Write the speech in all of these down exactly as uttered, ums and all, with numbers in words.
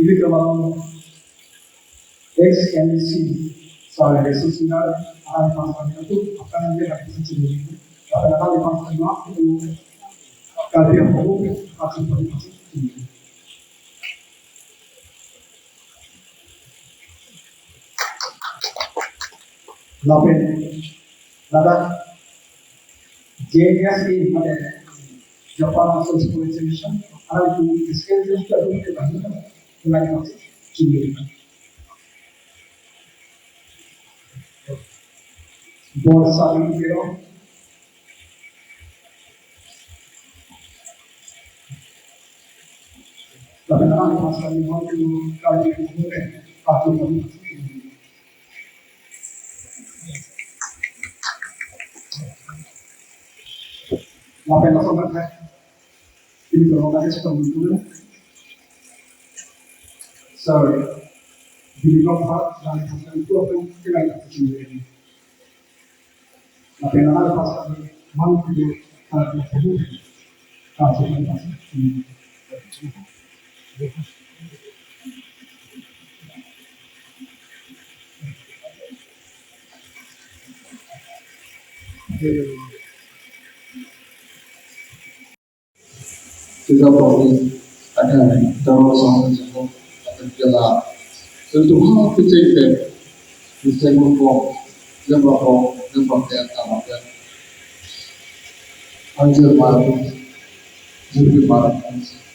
Ili ke bang ex M A C, sorry, Resu Singnar, alang pasang itu akan dia akan sini. Apa nama di pasang itu kalau dia mau masuk politik. Lapen ladak J S A, mane Japan Association, alang itu skill itu ada di dalam lain masih sini. Borsa ini kira Lapen alang pasang ni mau itu kali itu kan, patu kami. Lapen langsung kan, ini kalau nggak ada sudah muncul. Sorry, di blog part dan itu apa yang kita lakukan sendiri. Lapen alang pasang ni mau itu, ah, itu, ah, itu. Sejak pagi ada terus sama sama akan jalan. Tentu hal kecil deh. Bisa ngomong, dia berapa, dia berapa yang sama dia. Anjir malu, jadi marah,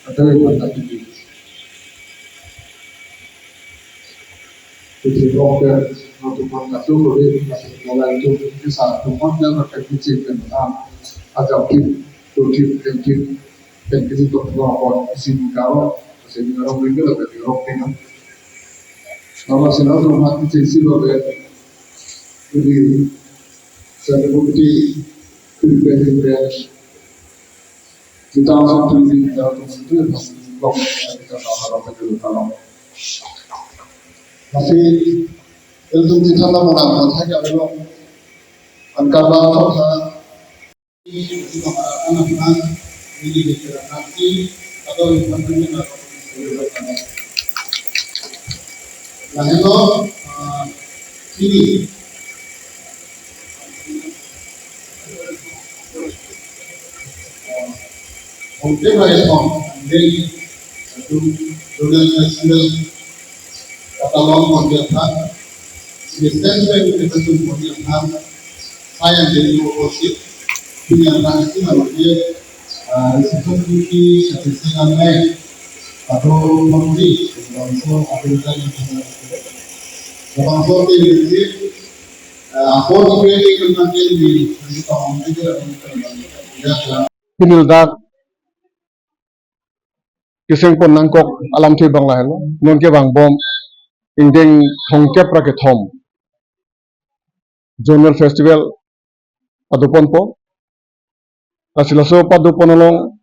ada yang berkata gitu. Jadi oke, waktu makan tuh, boleh masih mulai itu, ini saat tuh, dia pakai kecil kan, ah, ajak tim, tuh tim, tim, tim, tim, tim, tuh, tuh, tuh, sini kalau, sini kalau, minggu lah, berarti oke kan. Nama sih, lalu rumah kecil sih, loh, ya. Jadi, saya bukti, pribadi, pribadi, kita langsung tulis di dalam itu ya, pas blog, kita tahu apa itu kalau. Masih, itu kita tahu orang mau tanya kalau angka apa, apa, ini kita akan apa, ini kita nanti, atau yang penting kita akan Lahelo, ah, sini. Oke, baik, Om. Jadi, satu, Zonal Festival Katalon Pontianak, Sini Stand Bank Festival Pontianak, Saya jadi opposite, punya pasti harus dia, ah, reception duty, satu setengah naik, atau menteri, bangso, atau kita yang punya, bangso di menteri, ah, apa di P D kemenangan di, di tahun ini, ya, ya. Pini ladak keseng pon nangkok alamthe abang lahelo, non ke vangbom ingdeng thomkep ra kethom Zonal Festival padoponpo. Lasi laso padopon along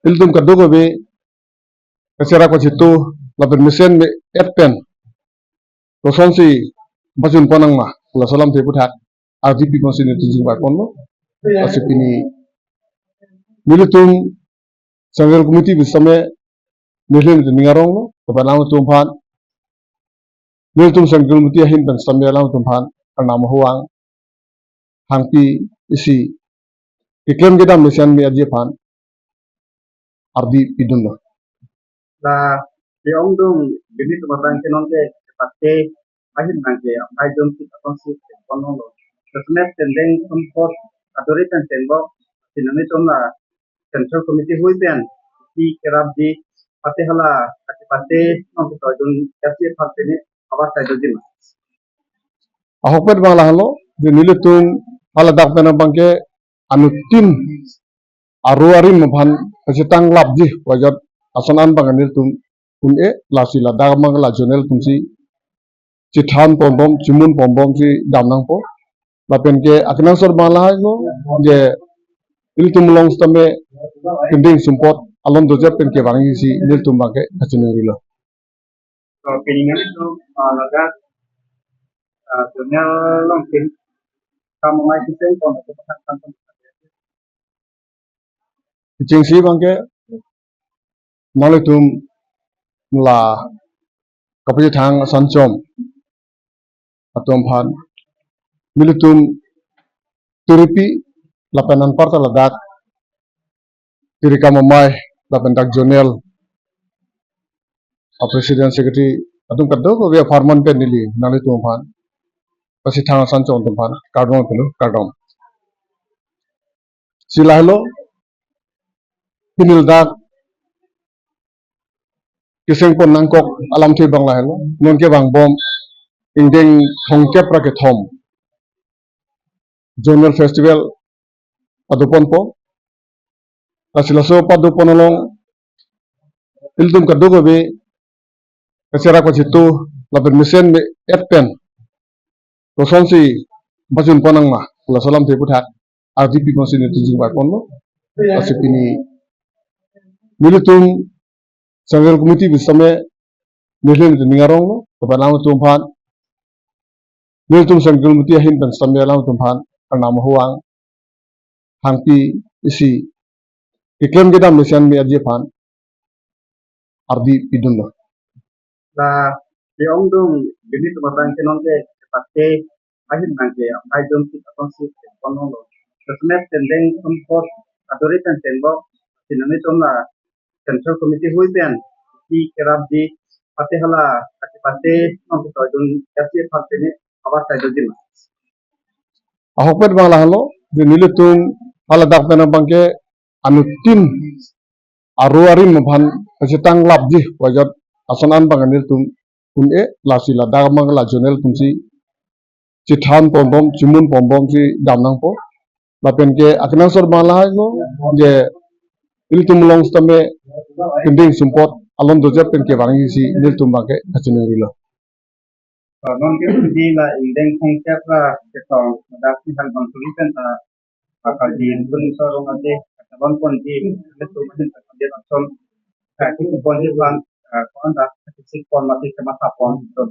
ilitum kadokave kacherak kachito lapen mesen me-et pen kosonsi pajutpon nangma, laso alamthe aphuthak R D P konsi nelitum chingvai ponlo. Lasi pini nelitum Central Committee pen sitame nelitum ning aronglo, lapen alangtum aphan, nelitum Central Committee ahin pen sitame alangtum aphan arnam ahut hangpi isi keklem kedam mesen me-etji aphan ardi pidunlo. La, ke-ongdung bini tumatang ke non ke pate ahin nang ke ampai jom si atong si ponlo. Sesmet tendeng tempot adori tendeng bo sinami tom la Central Committee hui pen si kerap di pate hala ati pate nong ke toidun kasi pate ni awas sai dojin. Ahokpet abang lahelo, di nelitum haladak pen abang ke anuttin aru arim aphan kachetang lapji, wajat ason an abang nelitum un-e, lasi ladak abang la zonal atumsi chethan ponbom, chemun ponbom si dam nangpo. Lapen ke akenangsot abang lahelo, je ilitum along sitame pending sumpot alon dojep pen kevangji si nelitum abang ke kachiningrilo. So, piningan itu, uh, ladak, uh, zonal along pen kam amai kiseng kon itu pesan kan. Kechengsi abang ke nanglitum la kapachethang asanchom atum aphan nelitum turipi lapen anparta ladak turi akam amei lapen dak zonal a president secretary atum kadokave apharman pen neli nanglitum aphan pachethang asanchom atum aphan kardom pilo, kardom. Si lahelo, pini ladak keseng pon nangkok alamthe abang lahelo, non kevangbom ingdeng thomkep ra kethom zonal festival padoponpo. Lasi laso padopon along ilitum kadokave kacherak kachito lapen mesen me-et pen kosonsi pachun pon nangma, laso alamthe aputhak ardi piponsi nelitum chingvai ponlo. Lasi pini nelitum central committee pen sitame nelitum ning aronglo, lapen alangtum aphan nelitum central committee ahin pen sitame alangtum aphan arnam ahut hangpi isi keklem kedam mesen me-etji aphan ardi pidunlo. La, di ongdung, bini tumatang ke non ke pate ahin nang ke, apai jom si katong si kono lo. Terus net tendeng tempot adori pen tembok, sinami tom la central committee hui pen, si kerap di pate hala, pate pate non ke toidun, ya si pate ni, awas saya dun. Ahokpet abang lahelo, di nelitum haladak pen abang ke anuttin aru arim aphan pachethang lapji, wajat ason an abang nelitum un-e, lasi ladak abang la zonal atumsi chethan ponbom, chemun ponbomsi dam nangpo. Lapen ke akenangsot abang lahelo, je ilitum along sitame kending sumpot alon dojat pen kevangji si nelitum abang ke kachiningrilo. Non ke di la ingdeng thomkep ra kethom dak ni hal bang tuli pen ta akal di pun sarong ade katalon ponji, nelitum ahin ta dia lason ka kiki ponji aphan, ah, kon dak kiki pon mati kematha pon to.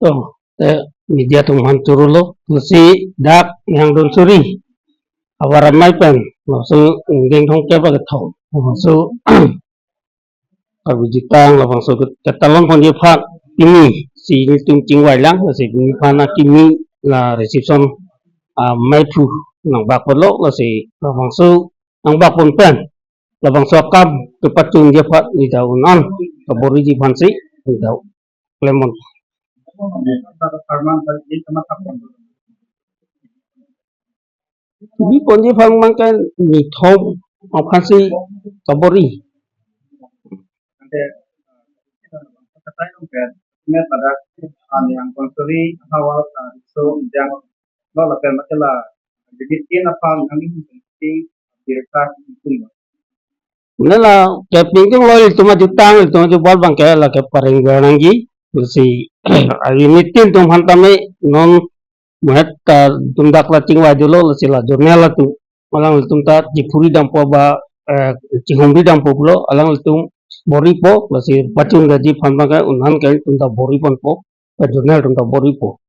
To, te media atum aphan chorolo, pusi dak nangdun suri. Abar amei pen, laso ingdeng thomkep ra kethom. Laso arvi jutang labangso ke-, ketalon ponji aphan pini si nelitum chingvai lang, lasi pini aphan akimi la reception, ah, meiphu nangbak ponlo, lasi labangso nangbak pon pen labangso akam kepachunji aphan neli ta un-an kaboriji aphansi neli ta klem pon. Pini ponji aphan abang ke nithom aphansi kabor-i. Ante, eh, kita tahu kan, met pada, eh, yang konsuri, hawa, eh, so, yang, lo, lapen, masalah, jadi, tin aphan, kami, tin, direkta, itu. Nela, kepingtung lo, ilitum ajutang, ilitum ajubal abang ke, la kepareng nangji, si, ari nitin atum aphan tame, non, muhet ta, atum dak la chingvai dolo, lasi la, zonal atum, alanglitum ta, chiphuri dampo ba, eh, chihumri dampo pulo, alanglitum, bor-ipo, lasi, pachun gaji aphan abang ke, un-an ke, atum ta, bor-i ponpo, eh, zonal atum ta, bor-ipo.